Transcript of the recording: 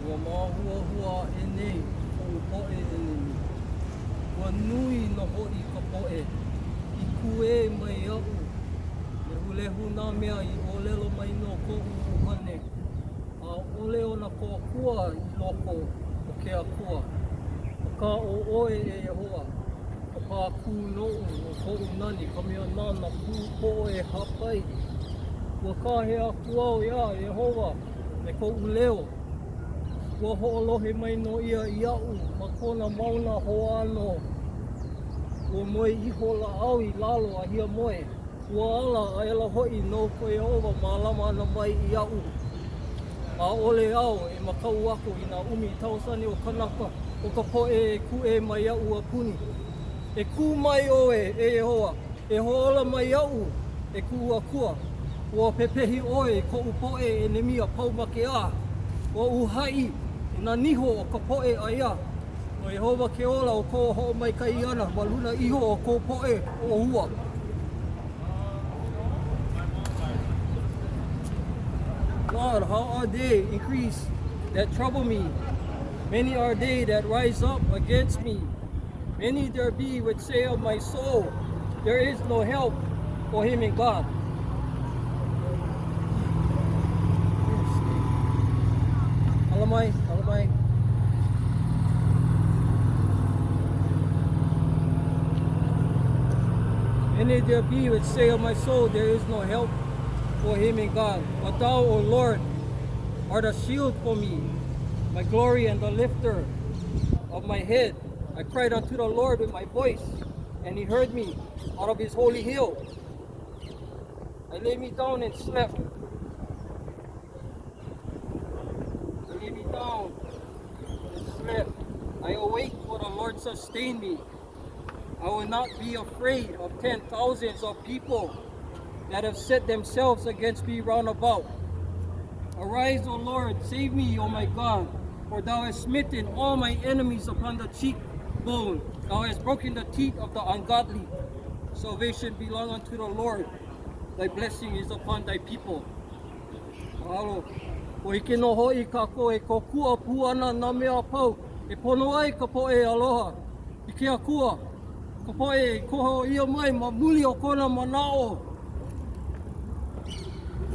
Ua māhuahua aʻe nei koʻu poʻe ʻenemi. Ua nui nō hoʻi ka poʻe i kūʻē mai iaʻu. Lehulehu nā mea i ʻōlelo mai no koʻu ʻuhane, ʻaʻole ona kōkua i loko o ke Akua. Akā ʻo ʻoe, e Iēhova, ka pākū noʻu ʻo koʻu nani, ka mea nāna kuʻu poʻo e hāpai. Ua kāhea aku au iā Iēhova me koʻu leo. Ua hoʻolohe mai nō ia iaʻu ma kona mauna hoʻāno. Ua moe ihola au i lalo a hiamoe. Ua ala aʻela hoʻi no ko Iēhova mālama ʻana mai iaʻu. ʻAʻole au e makaʻu aku i nā ʻumi tausani o kānaka o ka poʻe e kūʻē mai iaʻu a puni. E kū mai ʻoe, e Iēhova, e hoʻōla mai iaʻu, e kuʻu Akua. Ua pepehi ʻoe i koʻu poʻe ʻenemi a pau ma ke ā. Ua uhaʻi i nā niho o ka poʻe ʻaiā. No Iēhova ke ola o kou hoʻomaikaʻi ʻana ma luna iho o kou poʻe ʻōhua. Lord, how are they increased that trouble me? Many are they that rise up against me. Many there be which say of my soul, There is no help for him in God. Ala mai, ala mai. Many there be which say of my soul, There is no help for him in God. But thou, O Lord, art a shield for me, my glory and the lifter of my head. I cried unto the Lord with my voice, and he heard me out of his holy hill. I lay me down and slept. I lay me down and slept. I awake, for the Lord sustained me. I will not be afraid of 10,000s of people that have set themselves against me round about. Arise, O Lord, save me, O my God, for thou hast smitten all my enemies upon the cheekbone. Thou hast broken the teeth of the ungodly. Salvation belong unto the Lord. Thy blessing is upon thy people. Mahalo. Ua hiki nō hoʻi kākou e kōkua pū ana nā mea a pau e pono ai ka poʻe aloha i ke Akua, ka poʻe i koho ʻia mai ma muli o kona manaʻo.